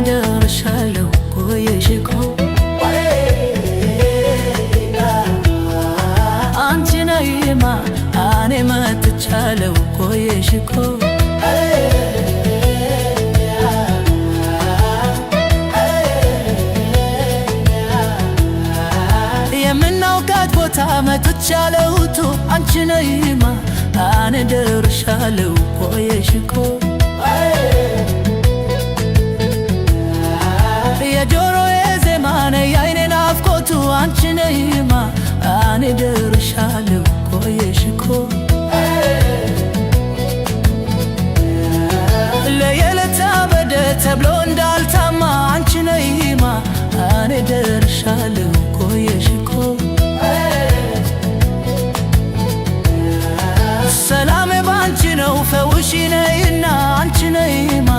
ደርሻለሁ ቆየሽ እኮ። አንቺ ነይማ እኔ መጥቻለሁ ቆየሽ እኮ። የምናውቃት ቦታ መጥቻለሁቱ አንቺ ነይማ እኔ ደርሻለሁ ቆየሽ እኮ። የጆሮዬ ዜማ ነይ የዓይኔ ናፍቆቱ አንቺ ነይማ እኔ ደርሻለሁ ቆየሽ እኮ። ለየለታ በደ ተብሎ እንዳልታማ አንቺ ነይማ እኔ ደርሻለሁ ቆየሽ እኮ። ሰላሜ ባንቺ ነው ፈውሺ ነይና አንቺ ነይማ።